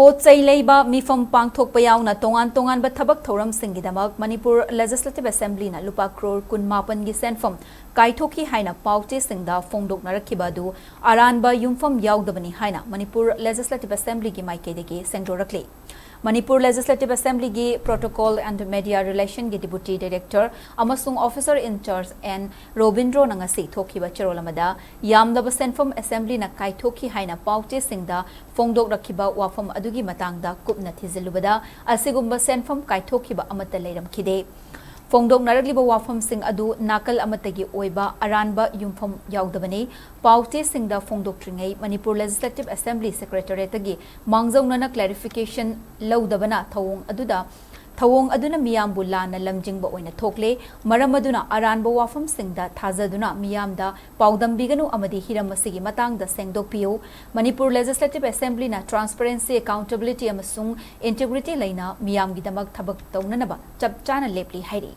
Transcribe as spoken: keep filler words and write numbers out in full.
ꯄꯣꯠ ꯆꯩ ꯂꯩꯕ, ꯃꯤꯐꯝ ꯄꯥꯡꯊꯣꯛꯄ ꯌꯥꯎꯅ ꯇꯣꯉꯥꯟ ꯇꯣꯉꯥꯟꯕ ꯊꯕꯛ ꯊꯧꯔꯝꯁꯤꯡꯒꯤꯗꯃꯛ ꯃꯅꯤꯄꯨꯔ Legislative Assemblyꯅ ꯂꯨꯄꯥ ꯀ꯭ꯔꯣꯔ ꯀꯨꯟꯃꯥꯄꯟꯒꯤ ꯁꯦꯟꯐꯝ ꯀꯥꯏꯊꯣꯛꯈꯤ ꯍꯥꯏꯅ ꯄꯥꯎ ꯆꯦꯁꯤꯡꯗ ꯐꯣꯡꯗꯣꯛꯅꯔꯛꯈꯤꯕ ꯑꯗꯨ ꯑꯔꯥꯟꯕ ꯌꯨꯝꯐꯝ ꯌꯥꯎꯗꯕꯅꯤ ꯍꯥꯏꯅ ꯃꯅꯤꯄꯨꯔ Legislative Assemblyꯒꯤ ꯃꯥꯏꯀꯩꯗꯒꯤ ꯁꯦꯡꯗꯣꯔꯛꯂꯤ꯫ Manipur Legislative Assemblyꯒꯤ Protocol and Media Relationꯒꯤ Deputy Director ꯑꯃꯁꯨꯡ Officer in Charge N ꯔꯣꯕꯤꯟꯗ꯭ꯔꯣꯅ ꯉꯁꯤ ꯊꯣꯛꯈꯤꯕ ꯆꯦꯔꯣꯜ ꯑꯃꯗ, ꯌꯥꯝꯂꯕ ꯁꯦꯟꯐꯝ Assemblyꯅ ꯀꯥꯏꯊꯣꯛꯈꯤ ꯍꯥꯏꯅ ꯄꯥꯎ ꯆꯦꯁꯤꯡꯗ ꯐꯣꯡꯗꯣꯛꯂꯛꯈꯤꯕ ꯋꯥꯐꯝ ꯑꯗꯨꯒꯤ ꯃꯇꯥꯡꯗ ꯀꯨꯞꯅ ꯊꯤꯖꯤꯜꯂꯨꯕꯗ, ꯑꯁꯤꯒꯨꯝꯕ ꯁꯦꯟꯐꯝ ꯀꯥꯏꯊꯣꯛꯈꯤꯕ ꯑꯃꯠꯇ ꯂꯩꯔꯝꯈꯤꯗꯦ꯫ ꯐꯣꯡꯗꯣꯛꯅꯔꯛꯂꯤꯕ ꯋꯥꯐꯝꯁꯤꯡ ꯑꯗꯨ ꯅꯥꯀꯜ ꯑꯃꯠꯇꯒꯤ ꯑꯣꯏꯕ ꯑꯔꯥꯟꯕ ꯌꯨꯝꯐꯝ ꯌꯥꯎꯗꯕꯅꯤ꯫ ꯄꯥꯎ ꯆꯦꯁꯤꯡꯗ ꯐꯣꯡꯗꯣꯛꯇ꯭ꯔꯤꯉꯩ ꯃꯅꯤꯄꯨꯔ Legislative Assembly Secretariatꯇꯒꯤ ꯃꯥꯡꯖꯧꯅꯅ clarification ꯂꯧꯗꯕꯅ ꯊꯧꯑꯣꯡ ꯑꯗꯨꯗ, ꯊꯧꯑꯣꯡ ꯑꯗꯨꯅ ꯃꯤꯌꯥꯝꯕꯨ ꯂꯥꯟꯅ ꯂꯝꯖꯤꯡꯕ ꯑꯣꯏꯅ ꯊꯣꯛꯂꯦ꯫ ꯃꯔꯝ ꯑꯗꯨꯅ ꯑꯔꯥꯟꯕ ꯋꯥꯐꯝꯁꯤꯡꯗ ꯊꯥꯖꯗꯨꯅ ꯃꯤꯌꯥꯝꯗ ꯄꯥꯎꯗꯝꯕꯤꯒꯅꯨ ꯑꯃꯗꯤ ꯍꯤꯔꯝ ꯑꯁꯤꯒꯤ ꯃꯇꯥꯡꯗ ꯁꯦꯡꯗꯣꯛꯄꯤꯌꯨ꯫ ꯃꯅꯤꯄꯨꯔ Legislative Assemblyꯅ transparency, accountability ꯑꯃꯁꯨꯡ integrity ꯂꯩꯅ ꯃꯤꯌꯥꯝꯒꯤꯗꯃꯛ ꯊꯕꯛ ꯇꯧꯅꯅꯕ ꯆꯞ ꯆꯥꯅ ꯂꯦꯞꯂꯤ ꯍꯥꯏꯔꯤ꯫